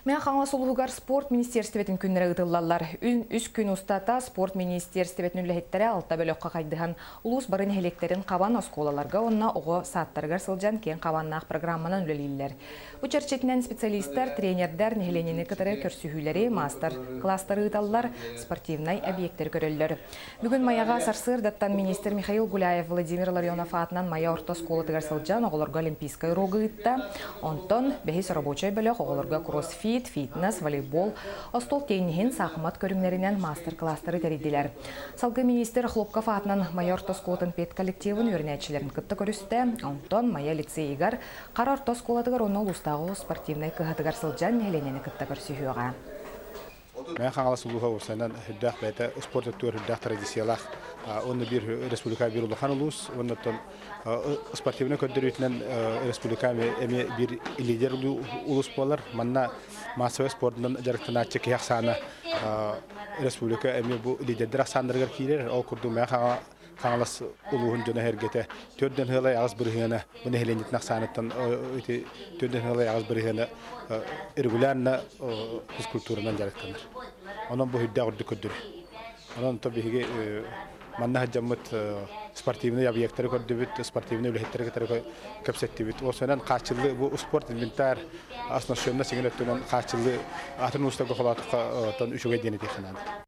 Мэҥэ Хаҥалас улууһугар спорт министиэристибэтин күннэрэ ыытыллаллар. Үс күн устата спорт министиэристибэтин үлэһиттэрэ алта бөлөххө хайдыһан улуус бары нэһилиэктэрин хабан оскуолаларга уонна оҕо саадтарыгар сылдьан киэҥ хабааннаах программанан үлэлииллэр. Бу чэрчитинэн специалистар, тренердэр нэһилиэнньэни кытары көрсүһүүлэри, маастар-кылаастары ыыталлар, спортивнай объектары көрөллөр. Бүгүн Майаҕа сарсыардаттан министр Михаил Гуляев Владимир Ларионов аатынан Майа орто оскуолатыгар сылдьан оҕолорго олимпийскай уруогу ыытта. Онтон бэһис рабочай бөлөх оҕолорго кроссфит, фитнес, волейбол, остуол тенниһин, саахымат көрүҥнэринэн маастар-кылаастары тэрийдилэр. Салгыы министр Хлопков аатынан Майа орто оскуолатын педколлективын үөрэнээччилэрин кытта көрүстэ. Онтон Майа лицейигэр Хара орто оскуолатыгар уонна улуустааҕы спортивнай кыһатыгар сылдьан нэһилиэнньэни кытта көрсүһүөҕэ. Мэҥэ Хаҥалас улууһа уопсайынан үрдээх бэйэтэ спорт өттүгэр үрдээх традициялаах уонна биир республика биир улахан улуус уонна оттон спортивнай көрдөрүүтүнэн республика эмиэ биир лидер улуус буолар. Манна массовай спордунан дьарыктанааччы киһи ахсаана республика эмиэ бу лидердэр ахсааннарыгар киирэр. Ол курдук Мэҥэ Хаҥалас улууһун дьоно-сэргэтэ 4,8% бу нэһилиэнньэтин ахсааныттан ити 4,8% регулярно физкультуранан дьарыктанар. Онон бу үрдээх үрдүк көрдөрүү. Онон то биһиги манна сылдьаммыт спортивнай объектары көрдүбүт, спортивнай үлэһиттэри кытары кэпсэттибит. Осонан хааччыллыы бу спорт инвентарь оснащенность сиҥин өттүнэн хааччыллыы атын улуустарга холоотоххо үчүгэй диэн этиэххэ наада.